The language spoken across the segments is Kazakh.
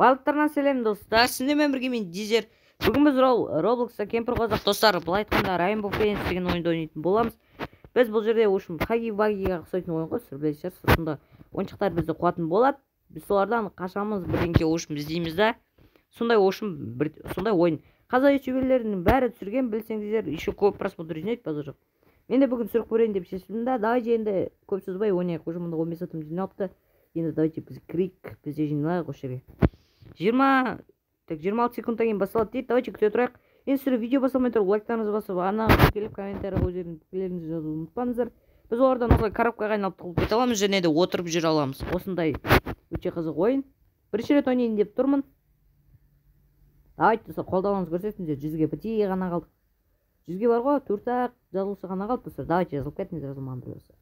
Барлықтарына сәлем, достар! Сіздермен бірге мен, Дизер. Бүгін біз Роблокста кемпір қазақ, достар, былай айтқанда, Rainbow Friends деген ойынды ойнайтын боламыз. Біз бұл жерде, в общем, Хаги Вагиға ұқсайтын ойын ғой, сіздер білетін шығарсыздар. Сонда ойыншықтар бізді қуатын болады. Біз солардан қашамыз, бірдеңке, в общем, іздейміз да. Сондай, в общем, бір сондай ойын. Қазақ ютуберлерінің бәрі түсірген, білсеңіздер, еще көп просмотр жинайды, базар жоқ. Мен де бүгін түсіріп көрейін деп шештім да. Давайте енді көп созбай ойнайық. Уже мұнда 15 адам жиналыпты. Енді давайте біз кірейік, біз де жиналайық осы жерге. 20, так, 26 секундтан кейін басталады дейді. Давайте күте тұрайық. Енді сіздер видео басталмай тұрып лайктарыңызды басып, арнаға келіп, комментарий, өздеріңіздің пікірлеріңізді жазуды ұмытпаңыздар. Біз олардан осылай коробкаға айналып тығылып кете аламыз және де отырып жүре аламыз. Осындай өте қызық ойын. Бірінші рет ойнайын деп тұрмын. Давайте, достар, қолдауларыңызды көрсетіңіздер. 100-ге бітей ғана қалдық. 100-ге бар ғой, төрт ақ жазылушы ғана қалды, достар. Давайте жазылып кетіңіздер, жазылмаған біреу болса.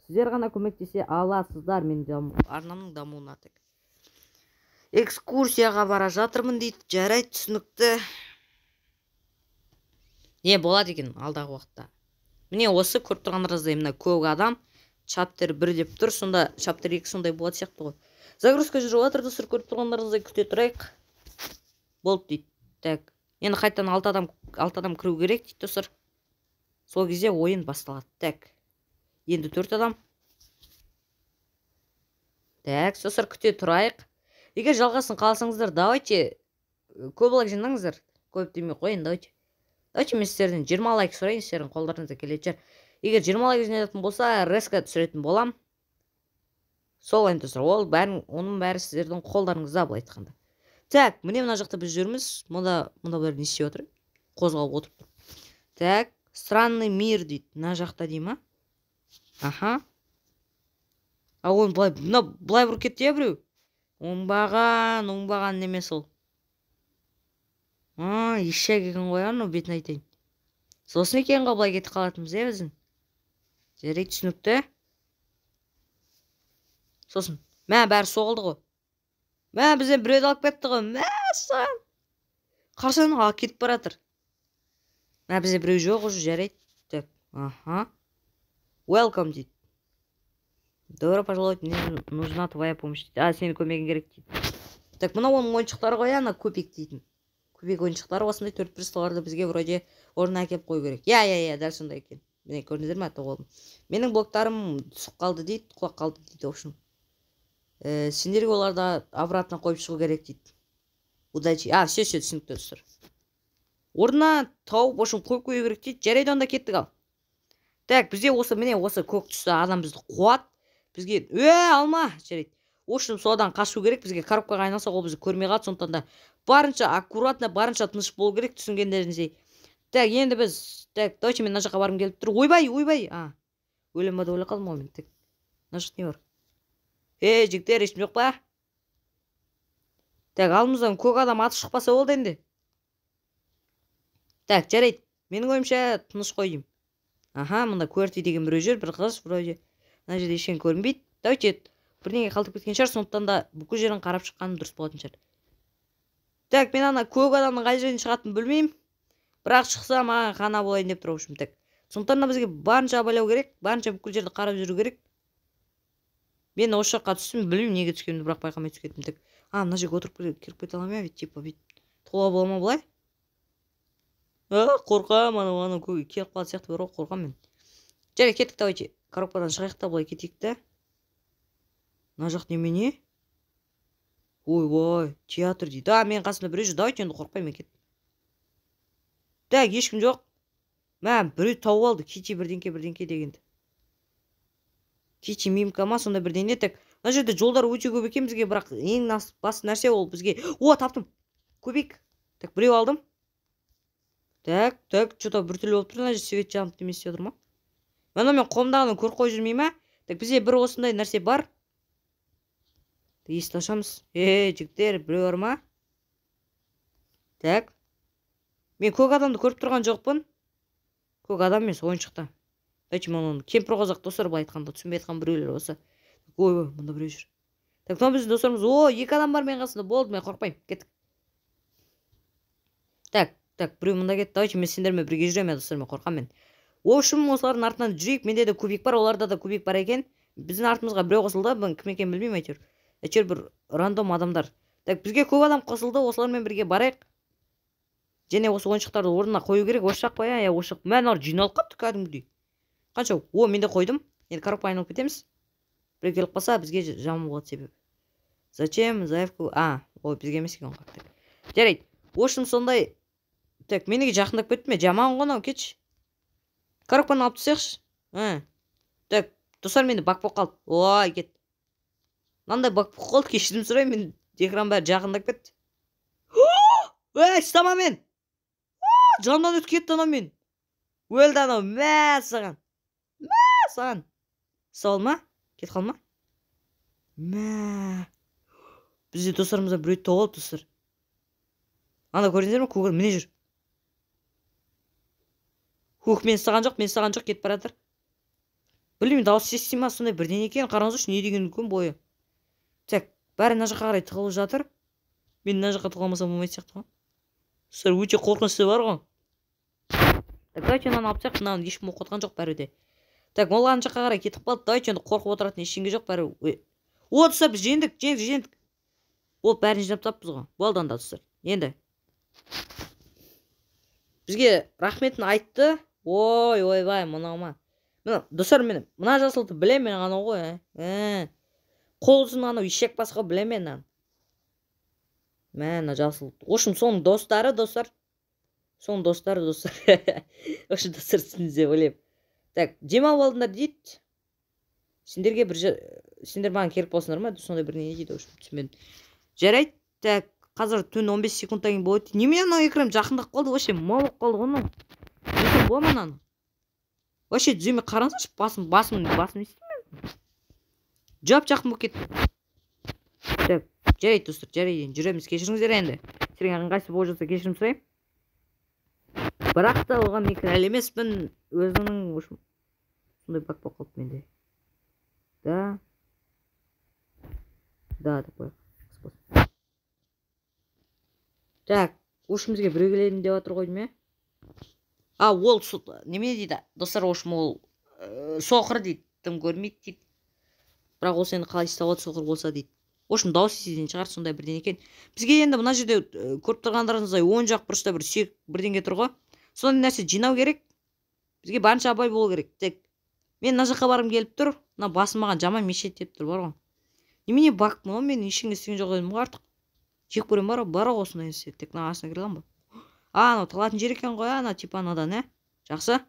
Сіздер ғана көмектесе аласыздар менің арнамның дамуына. Так. Экскурсияға бара жатырмын дейді. Жарайды, түсінікті. Не болады екен алдағы уақытта? Міне, осы көріп тұрғандарыңыздай, мына көк адам chapter 1 деп тұр, сонда chapter 2 сондай болатын сияқты ғой. Загрузка жүріп жатыр, достар, көріп тұрғандарыңыздай, күте тұрайық. Болды дейді. Так. Енді қайтадан 6 адам, 6 адам кіру керек дейді, достар. Сол кезде ойын басталады. Так. Енді 4 адам. Так, достар, күте тұрайық. Егер жалғасын қаласаңыздар, давайте көп лайк жинаңыздар. Көп демей қояйын, давайте. Давайте мен сіздерден 20 лайк сұрайын, сіздердің қолдарыңызда келетін шығар. Егер 20 лайк жинайтын болса, резко түсіретін болам. Сол енді, достар, ол бәрін, оның бәрі сіздердің қолдарыңызда, былай айтқанда. Так, міне, мына жақта біз жүрміз. Мұнда бәрі не істеп отыр? Қозғалып отырып тұр. Так, странный мир дейді. Мына жақта дей ма? Аха. А оны былай, мына былай бұрып кетті иә біреу. Оңбаған, оңбаған неме сол. А, ешек екен ғой анау, бетін айтайын. Сосын екен ғой былай кетіп қалатынбыз, иә, біздің. Жарайды, түсінікті. Сосын, мә, бәрі соғылды ғой. Мә, бізден біреуді алып кетті ғой. Мәссаған. Қарасаң, ал кетіп бара жатыр. Мә, бізде біреу жоқ уже, жарайды. Так, аха. Welcome дейді. Добро пожаловать, мне нужна твоя помощь дейді. А, сенің көмегің керек дейді. Так, мынау оның ойыншықтары ғой, ана кубик дейтін. Кубик ойыншықтары осындай төрт бұрыштыларды бізге вроде орнына әкеліп қою керек. Иә, иә, иә, дәл сондай екен. Міне, көрдіңіздер ме, тоғалдым. Менің блоктарым түсіп қалды дейді, құлап қалды дейді, в общем. Сендерге оларды обратно қойып шығу керек дейді. Удачи. А, все, все, түсінікті, достар. Орнына тауып, в общем, қойып қою керек дейді. Жарайды, онда кеттік ал. Так, бізде осы, міне, осы көк түсті адам бізді қуады. Бізге, алма, жарайды. В общем, содан қашу керек. Бізге коробкаға айналсақ, ол бізді көрмей қалады. Сондықтан да барынша аккуратно, барынша тыныш болу керек, түсінгендеріңіздей. Так, енді біз, так, давайте мен мына жаққа барғым келіп тұр. Ойбай, ойбай. А, өлем ба деп ойлап қалдым ғой мен. Так, мына жақта не бар? Ей, жігіттер, ешкім жоқ па? Так, алдымыздан көк адам атып шықпаса болды енді. Так, жарайды. Менің ойымша, тыныш қой деймін. Аха, мында Кверти деген біреу жүр, бір қыз вроде. Мына жерде ештеңе көрінбейді. Давайте бірдеңе қалдырып кеткен шығар, сондықтан да бүкіл жерін қарап шыққаным дұрыс болатын шығар. Так, мен ана көк адамның қай жерден шығатынын білмеймін. Бірақ шықса, маған қана болайын деп тұр, в общем, так. Сондықтан да бізге барынша абайлау керек, барынша бүкіл жерді қарап жүру керек. Мен осы жаққа түстім, білмеймін неге түскенімді, бірақ байқамай түсіп кеттім. Так, а, мына жерге отырып кіріп кете аламын иә, типа бүйтіп тұла бола ма былай? А, қорқамын, анау келіп қалатын сияқты бар ғой, қорқамын мен. Жарайды, кеттік, давайте. Коробкадан шығайық та, былай кетейік та. Мына жақ немене? Ойбай, театр дейді. А, менің қасымда біреу жүр, давайте енді қорықпаймын, мен кеттім. Так, ешкім жоқ. Мә, біреу тауып алды, Кити бірдеңке бірдеңке дегенді. Кити мимка ма, сондай бірдеңе. Так, мына жерде жолдар өте көп екен бізге, бірақ ең басты нәрсе ол бізге. О, таптым. Кубик. Так, біреу алдым. Так, так, что-то біртүрлі болып тұр, мына жерде свет жанып неме істеп отыр ма? Мына мен қолымдағыны көріп қойып жүрмей ма? Так, бізде бір осындай нәрсе бар. Есікті ашамыз. Ей, жігіттер, біреу бар ма? Так. Мен көк адамды көріп тұрған жоқпын. Көк адам емес, ойыншықта. Давайте мен оны кемпір қазақ, достар, былай айтқанда, түсінбей жатқан біреулер болса. Ой, ой, мында біреу жүр. Так, мынау біздің достарымыз. О, екі адам бар менің қасымда. Болды, мен қорықпаймын. Кеттік. Так, так, біреу мында кетті. Давайте мен сендермен бірге жүремін, достар, мен қорқамын мен. В общем, осылардың артынан жүрейік. Менде де кубик бар, оларда да кубик бар екен. Біздің артымызға біреу қосылды. Бұның кім екенін білмеймін әйтеуір. Әйтеуір бір рандом адамдар. Так, бізге көп адам қосылды, осылармен бірге барайық. Және осы ойыншықтарды орнына қою керек. Осы жақ қой, иә, осы жақ. Мә, мыналар жиналып қалыпты кәдімгідей. Қанша? О, мен де қойдым. Енді коробка айналып кетеміз. Біреу келіп қалса, бізге жаман болады себебі. Зачем заявку? А, ой, бізге емес екен ғой. Так. Жарайды. В общем, сондай. Так, мен неге жақындап кеттім? Жаман ғой мынау, кетші. Коробканы алып тастайықшы. Так, достар, менде баг болып қалды. Ой, кет. Мынандай баг болып қалды, кешірім сұраймын, мен экран бәрі жақындап кетті. Ей, ұстама мен. Жанымнан өтіп кетті анау мен. Өлді анау, мә саған. Мә саған. Ұстап алма? Кетіп қалма? Мә. Бізде достарымыздан біреу тауып алды, достар. Ана көрдіңіздер ме? Көк міне жүр. Хух, мен ұстаған жоқ, мен ұстаған жоқ, кетіп бара жатыр. Білмеймін, дауыс ести ма, сондай бірдеңе екен. Қараңыздаршы, не деген үлкен бойы. Так, бәрі мына жаққа қарай тығылып жатыр. Мен мына жаққа тығыла алмасам болмайтын сияқты ғой. Достар, өте қорқынышты бар ғой. Так, давайте мынаны алып тастайық, мынаны ешкім оқып отқан жоқ бәрі де. Так, ол ана жаққа қарай кетіп қалды. Давайте енді қорқып отыратын ештеңе жоқ бәрі. О, достар, біз жеңдік, жеңдік, жеңдік. Ол бәрін жинап таппыз ғой. Болды анда, достар. Енді бізге рахметін айтты. Ой, ойбай, мынау ма? Мына, достар, мен мына жасылды білемін мен, анау ғой, ә. Қол ұзын анау ешек бас ғой, білемін мен мынаны. Мә, мына жасыл. В общем, соның достары, достар. Соның достары, достар. В общем, достар, түсіндіңіз деп ойлаймын. Так, демалып алдыңдар дейді. Сендерге бір сендер маған керек болсыңдар ма? Сондай бірдеңе дейді, в общем, түсінбедім. Жарайды, так, қазір түн 15 секундтан кейін болады. Немене анау экран жақындап қалды, вообще мал болып қалды ғой мынау. Несін бола ма мынаны? Вообще түземе қараңыздаршы, басым, басым, басым не істеймін? Жап жақын болып кетті. Так, жарайды, достар, жарайды, енді жүреміз, кешіріңіздер енді. Сіздерге ыңғайсыз болып жатса, кешірім сұраймын. Бірақ та оған мен кінәлі емеспін, өзімнің, в общем, сондай баг болып қалды менде. Да. Да, деп қояйық. Так, в общем, бізге біреу келеді деп жатыр ғой деймін, иә? А, ол немене дейді? Достар, в общем, ол соқыр дейді, дым көрмейді дейді. Бірақ ол сені қалай ұстап алады, соқыр болса дейді. В общем, дауыс еститін шығар, сондай бірдеңе екен. Бізге енді мына жерде көріп тұрғандарыңыздай оң жақ бұрышта бір сүйек бірдеңе тұр ғой. Сондай нәрсе жинау керек. Бізге барынша абай болу керек. Тек мен мына жаққа барғым келіп тұр. Мына басым маған жаман мешет деп тұр бар ғой. Немене баг мынау, мен ештеңе істеген жоқ едім ғой артық. Жек көремін бар ғой, бар ғой осындай нәрсе. Тек мына астына кіре аламын ба? А, анау тығылатын жер екен ғой, ана типа анадан, ә? Жақсы.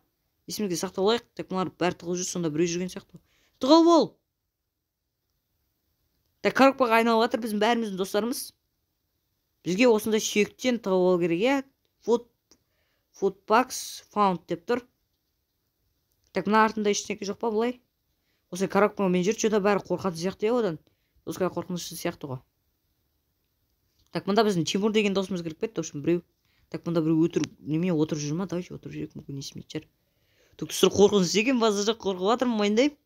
Есімізге сақтап алайық. Тек мыналар бәрі тығылып жүр, сонда біреу жүрген сияқты. Тығыл бол. Так, коробкаға айналып жатыр біздің бәріміздің достарымыз. Бізге осындай сүйектен тығып алу керек, иә? Food box found деп тұр. Так, мына артында ештеңе жоқ па былай? Осы коробкамен жүр, что-то бәрі қорқатын сияқты, иә, одан. Осылай қорқынышты сияқты ғой. Так, мында біздің Тимур деген досымыз кіріп кетті, в общем, біреу. Так, мында біреу өтірік, немене отырып жүр ма? Давайте отырып жүрейік, мүмкін естімейтін шығар. Так, достар, қорқынышты екен, базар жоқ, қорқып жатырмын, мойындаймын.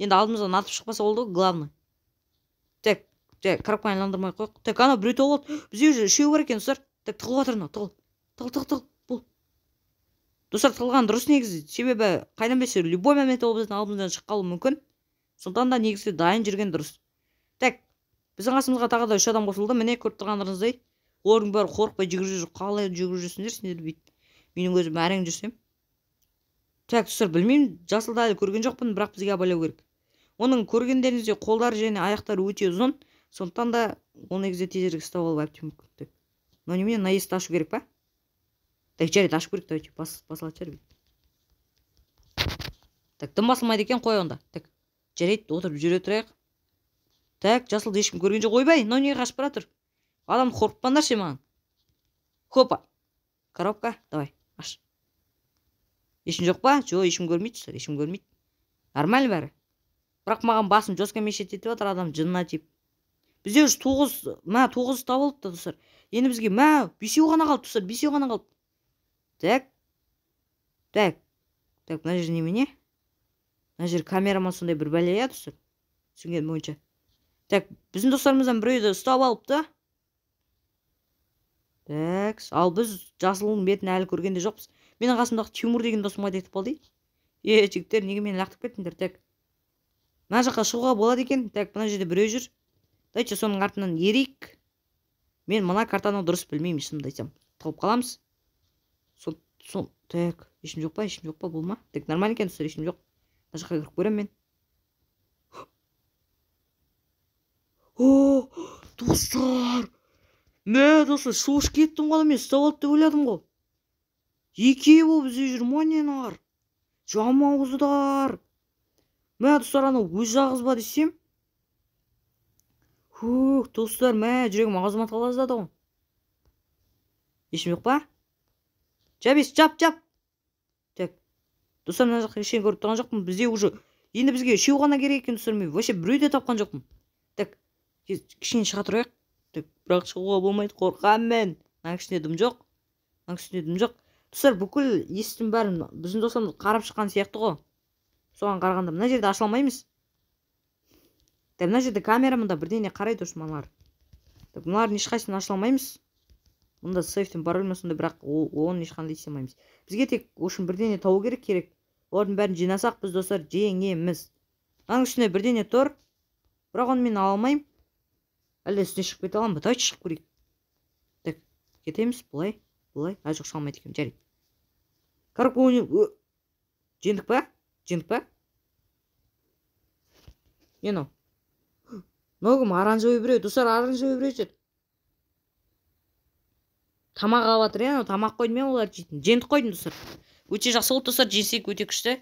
Енді алдымыздан атып шықпаса болды ғой, главное. Так, так, коробканы айландырмай қояйық. Так, анау біреу тауып алды. Бізде уже үшеу бар екен, достар. Так, тығылып жатыр мынау, тығыл. Тығыл, тығыл, тығыл. Бол. Достар, тығылған дұрыс негізі. Себебі қайдан білсе, любой момент ол біздің алдымыздан шығып қалуы мүмкін. Сондықтан да негізі дайын жүрген дұрыс. Так, біздің қасымызға тағы да үш адам қосылды. Міне көріп тұрғандарыңыздай. Олардың бәрі қорықпай жүгіріп жүр. Қалай жүгіріп жүрсіңдер сендер бүйтіп? Менің өзім әрең жүрсем. Так, достар, білмеймін, жасылды әлі көрген жоқпын, бірақ бізге абайлау керек. Оның көргендеріңіздей қолдары және аяқтары өте ұзын. Сондықтан да ол негізі тезірек ұстап алып әбден мүмкін. Так. Мынау немене, мына есікті ашу керек па? Так, жарайды, ашу керек, давайте, басылатын шығар бүйтіп. Так, дым басылмайды екен, қой онда. Так, жарайды, отырып жүре тұрайық. Так, жасылды ешкім көрген жоқ. Ойбай, мынау неге қашып бара жатыр? Адамды қорқытпаңдаршы маған. Хопа. Коробка, давай, аш. Ешкім жоқ па? Жоқ, ешкім көрмейді, достар, ешкім көрмейді. Нормально бәрі. Бірақ маған басым жестко мешет етіп жатыр, адам жынына тиіп. Бізде уже тоғыз, мә, тоғыз табылыпты, достар. Енді бізге, мә, бесеу ғана қалды, достар, бесеу ғана қалды. Так. Так. Так, мына жер немене? Мына жер камера ма, сондай бір бәле, иә, достар? Түсінгенім бойынша. Так, біздің достарымыздан біреуді ұстап алыпты. Так, ал біз жасылдың бетін әлі көрген де жоқпыз. Менің қасымдағы Тимур деген досым қайда кетіп қалды? Е, жігіттер, неге мені лақтырып кеттіңдер? Так. Мына жаққа шығуға болады екен. Так, мына жерде біреу жүр. Давайте соның артынан ерейік. Мен мына картаны дұрыс білмеймін, шынымды айтсам. Тығылып қаламыз. Сон, так, ешкім жоқ па, ешкім жоқ па, бұл ма? Так, нормально екен, достар, ешкім жоқ. Мына жаққа кіріп көремін мен. О, достар! Мә, достар, шошып кеттім ғой, мен ұстап алды деп ойладым ғой. Екеуі болып іздеп жүр ма нені ар? Жаман. Мә, достар, анау өз жалғыз ба десем. Фух, достар, мә, жүрегім аузыма тығыла жаздады ғой. Ешкім жоқ па? Жап есік, жап, жап. Так. Достар, мына жақта ештеңе көріп тұрған жоқпын. Бізде уже енді бізге үшеу ғана керек екен, достар, мен вообще біреу де тапқан жоқпын. Так, кішкене шыға тұрайық. Так, бірақ шығуға болмайды, қорқамын мен. Мынаның ішінде дым жоқ. Мынаның үстінде дым жоқ. Достар, бүкіл есіктің бәрін біздің достарымыз қарап шыққан сияқты ғой. Соған қарағанда мына жерде аша алмаймыз. Так, мына жерде камера, мында бірдеңе қарайды осы мыналар. Так, мыналардың ешқайсысын аша алмаймыз. Мұнда сейфтің пароль ма сондай, бірақ оны ешқандай істей алмаймыз. Бізге тек в общем бірдеңе табу керек. Олардың бәрін жинасақ, біз, достар, жеңеміз. Мынаның үстінде бірдеңе тұр. Бірақ оны мен ала алмаймын. Әлде үстіне шығып кете аламын ба? Давайте шығып көрейік. Так, кетеміз былай, былай. А, жоқ, шыға алмайды екенмін, жарайды. Коробка ойнап жеңдік па? Жеңдік па? Не мынау? Мынау кім? Оранжевый біреу. Достар, оранжевый біреу жүр. Тамақ алып жатыр, иә, анау тамақ қойдым мен олар жейтін. Жеңдік қойдым, достар. Өте жақсы болды, достар, жеңсек өте күшті.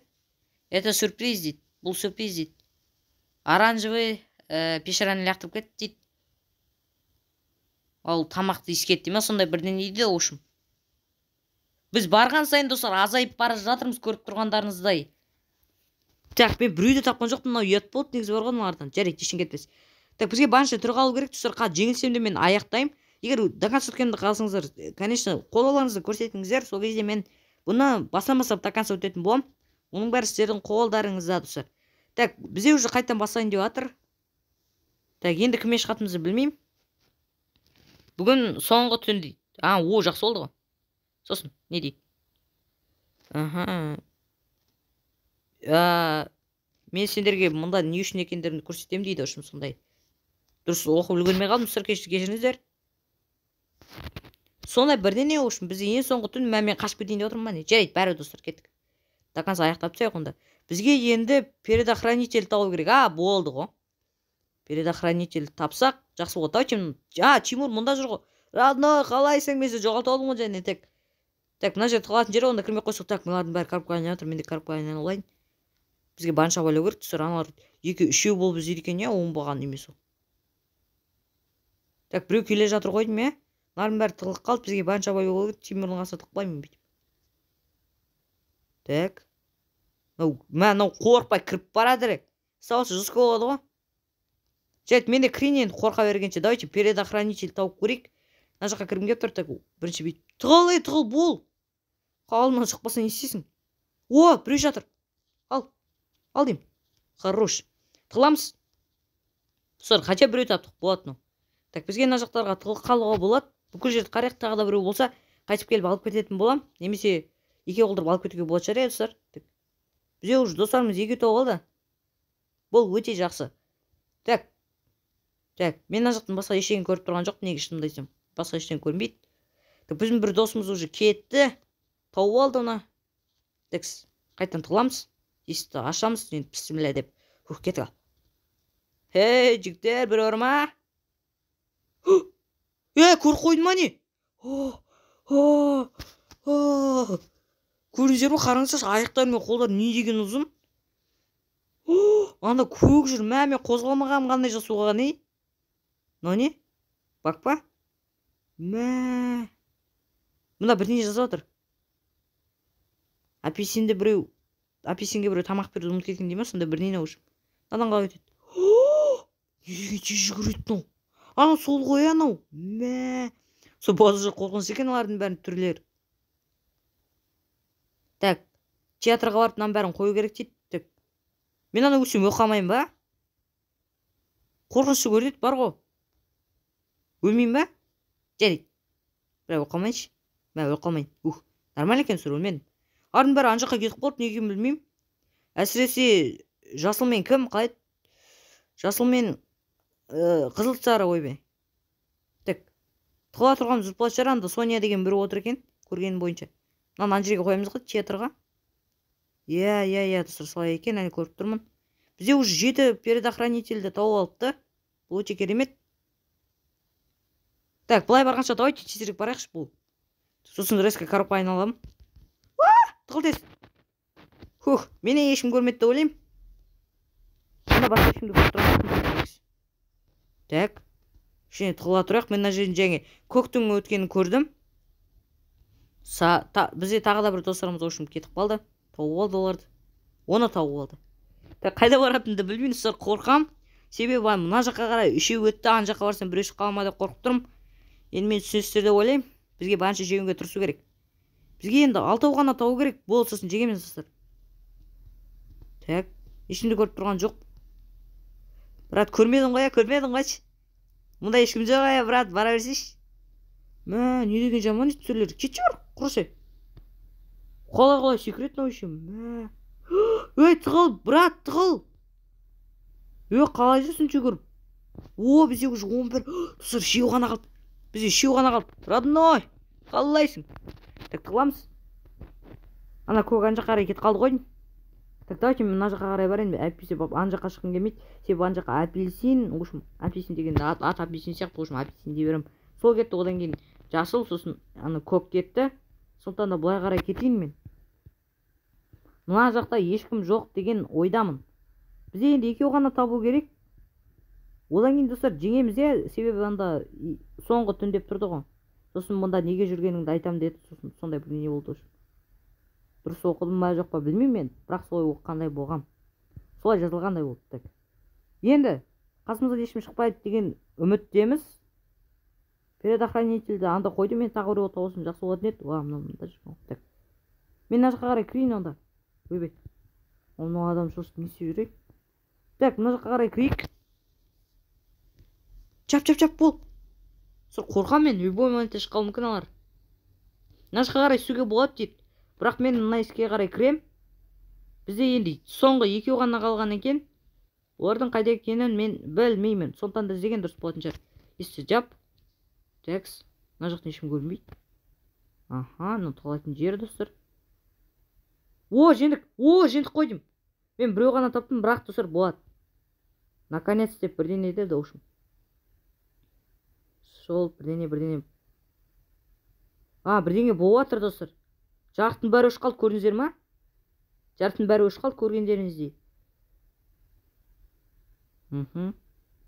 Это сюрприз дейді. Бұл сюрприз дейді. Оранжевый пещераны лақтырып кетті дейді. Ал тамақты иіскетті дей ма, сондай бірдеңе дейді, в общем. Біз барған сайын, достар, азайып бара жатырмыз, көріп тұрғандарыңыздай. Так, мен біреуді тапқан жоқпын, мынау ұят болды негізі бар ғой мыналардан. Жарайды, ештеңе кетпес. Так, бізге барынша түрі қалу керек, достар. Қазір жеңілсем де мен аяқтаймын. Егер до конца өткенді қалсаңыздар, конечно, қолдауларыңызды көрсетіңіздер. Сол кезде мен бұны бастан бастап до конца өтетін боламын. Оның бәрі сіздердің қолдарыңызда, достар. Так, бізде уже қайтадан бастайын деп жатыр. Так, енді кіммен шығатынымызды білмеймін. Бүгін соңғы түн дейді. А, о, жақсы болды ғой. Сосын, не дейді? Аха. Мен сендерге мұнда не үшін екендерін көрсетемін дейді, в общем, сондай. Дұрыс оқып үлгермей қалдым, достар, кешіріңіздер. Сондай бірдеңе, в общем, бізде ең соңғы түн, мә, мен қашып кетейін деп отырмын ба не? Жарайды, бәрі, достар, кеттік. До конца аяқтап тастайық онда. Бізге енді предохранитель табу керек. А, болды ғой. Предохранитель тапсақ, жақсы болады. Давайте, а, Тимур мұнда жүр ғой. Родной, қалайсың? Мен сені жоғалтып алдым ғой және тек. Так, мына жерде тығылатын жер, онда кірмей қойсақ. Так, мыналардың бәрі коробкаға айналып жатыр, мен де коробкаға айналайын. Бізге барынша абайлау керек, достар, аналар екі үшеу болып іздейді екен, иә, оңбаған емес ол. Так, біреу келе жатыр ғой деймін, иә? Мыналардың бәрі тығылып қалды, бізге барынша абайлау керек. Тимурдың қасына тығылмаймын бүйтіп. Так. Мынау, мә, мынау қорықпай кіріп барады. Саусы жестко болады ғой. Жарайды, мен де кірейін енді қорқа бергенше. Давайте предохранитель тауып көрейік. Мына жаққа кіргім келіп тұр. Так, бірінші бүйтіп. Тығыл, ей, тығыл, бол. Алдынан шықпаса не істейсің? О, біреу жатыр. Ал, ал деймін. Хорош. Тығыламыз. Достар, хотя біреу таптық, болады мынау. Так, бізге мына жақтарға тығылып қалуға болады. Бүкіл жерді қарайық, тағы да біреу болса, қайтып келіп алып кететін болам. Немесе екеу қылдырып алып кетуге болатын шығар, иә, достар. Так. Бізде уже достарымыз екеу тауып алды. Бұл өте жақсы. Так. Так, мен мына жақтан басқа ештеңе көріп тұрған жоқпын, негізі шынымды айтсам. Басқа ештеңе көрінбейді. Так, біздің бір досымыз уже кетті. Тауып алды оны. Так, қайтадан тығыламыз. Есікті ашамыз, енді бісміллә деп. Ух, кеттік ал. Хей, жігіттер, біреу бар ма? Е, көріп қойдым ма не? О, о, о. Көрдіңіздер ме, қараңыздаршы, аяқтары мен қолдары не деген ұзын. О, анда көк жүр, мә, мен қозғалмағаным қандай жақсы болған, ей? Мынау не? Бак па? Мә. Мында бірдеңе жазып жатыр. Апельсинді біреу, апельсинге біреу тамақ беруді ұмытып кеткен дей ма, сондай бірдеңе, в общем. Мынадан қалай өтеді? Неге тез жүгіреді мынау? Анау сол ғой анау. Мә. Сол базар қорқынышты екен олардың бәрінің түрлері. Так, театрға барып мынаның бәрін қою керек дейді. Так. Мен ана өлсем өліп қалмаймын ба? Қорқынышты көрінеді бар ғой. Өлмеймін ба? Жарайды. Бірақ өліп қалмайыншы. Мә, өліп қалмайын. Ух, нормально екен, сұр өлмедім. Ардың бәрі ана жаққа кетіп қалды, неге екенін білмеймін. Әсіресе жасыл мен кім қалай? Жасыл мен қызыл сары, ойбай. Так. Тығыла тұрған дұрыс болатын шығар. Анда Соня деген біреу отыр екен, көргенім бойынша. Мынаны ана жерге қоямыз ғой, театрға. Иә, иә, иә, достар, солай екен, әне көріп тұрмын. Бізде уже жеті предохранительді тауып алыпты. Бұл өте керемет. Так, былай барғанша, давайте тезірек барайықшы бұл. Сосын резко коробка айналамын. Тығыл тез. Хух, мені ешкім көрмеді деп ойлаймын. Онда басқа ешкімді көріп тұрған жоқпын. Так. Кішкене тығыла тұрайық. Мен мына жерден және көктің өткенін көрдім. Бізде тағы да бір достарымыз, в общем, кетіп қалды. Тауып алды оларды. Оны тауып алды. Так, қайда баратынымды білмеймін, достар, қорқам. Себебі мына жаққа қарай үшеу өтті, ана жаққа барсам, біреу шығып қала ма деп қорқып тұрмын. Енді мені түсінесіздер деп ойлаймын. Бізге барынша жеңуге тырысу керек. Бізге енді алтау ғана табу керек. Болды, сосын жеңеміз, достар. Так, ешкімді көріп тұрған жоқ. Брат, көрмедің ғой, иә, көрмедің ғой. Мұнда ешкім жоқ, иә, брат, бара берсейші. Мә, не деген жаман ит түрлері. Кетші, бар, құрыса. Қалай, қалай секіреді мынау еще? Мә. Ей, тығыл, брат, тығыл. Ей, қалай жүрсің жүгіріп? О, бізде уже 11. Достар, үшеу ғана қалды. Бізде үшеу ғана қалды. Родной, қалайсың? Так, тығыламыз. Ана көк ана жаққа қарай кетіп қалды ғой. Так, давайте мен мына жаққа қарай барайын. Әйтпесе ана жаққа шыққым келмейді. Себебі ана жаққа апельсин, в общем, апельсин деген ат апельсин сияқты, в общем, апельсин дей беремін. Сол кетті, одан кейін жасыл, сосын ана көк кетті. Сондықтан да былай қарай кетейін мен. Мына жақта ешкім жоқ деген ойдамын. Бізде енді екеу ғана табу керек. Одан кейін, достар, жеңеміз, иә, себебі анда соңғы түн деп тұрды ғой. Сосын мұнда неге жүргеніңді айтамын деді, сосын сондай бірдеңе болды. Дұрыс оқыдым ба, жоқ па, білмеймін мен, бірақ солай оқығандай болғам. Солай жазылғандай болды. Так. Енді қасымыздан ешкім шықпайды деген үміттеміз. Предохранительді анда қойдым, мен тағы біреу тауысым жақсы болатын еді. Уа, мынау мында жүр. Так. Мен мына жаққа қарай кірейін онда. Ойбай. Мынау адам шошытып не істеп жүр? Так, мына жаққа қарай кірейік. Чап, чап, чап, бол. Сол қорқамын мен, любой моментте шығып қалуы мүмкін алар. Мына жаққа қарай түсуге болады дейді. Бірақ мен мына есікке қарай кірем. Бізде енді соңғы екеу ғана қалған екен. Олардың қайда екенін мен білмеймін. Сондықтан да іздеген дұрыс болатын шығар. Есікті жап. Такс. Мына жақтан ешкім көрінбейді. Аха, мынау тығылатын жер, достар. О, жеңдік. О, жеңдік қойдым. Мен біреу ғана таптым, бірақ, достар, болады. Наконец деп бірдеңе деді, в общем. Сол бірдеңе, бірдеңе. А, бірдеңе болып жатыр, достар. Жарықтың бәрі өшіп қалды, көрдіңіздер ма? Жарықтың бәрі өшіп қалды, көргендеріңіздей.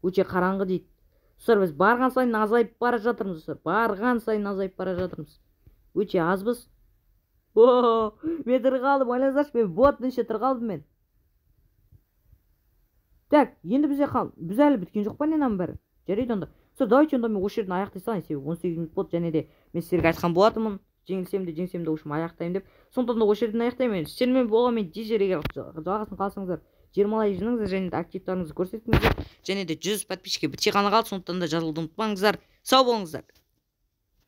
Өте қараңғы дейді. Достар, біз барған сайын азайып бара жатырмыз, достар. Барған сайын азайып бара жатырмыз. Өте азбыз. О, мен тірі қалдым, ойлаңыздаршы, мен боттың ішінде тірі қалдым мен. Так, енді бізде біз әлі біткен жоқ па, не, мынаның бәрі? Жарайды онда. Достар, давайте онда мен осы жерден аяқтай салайын, себебі 18 минут болды, және де мен сіздерге айтқан болатынмын. Жеңілсем де, жеңсем де, в общем, аяқтаймын деп. Сондықтан да осы жерден аяқтаймын. Сіздермен болған мен Дижер. Егер жалғасын қалсаңыздар, 20 лайк жинаңыздар және де активтарыңызды көрсетіңіздер. Және де 100 подписчикке біте ғана қалды, сондықтан да жазылуды ұмытпаңыздар. Сау болыңыздар.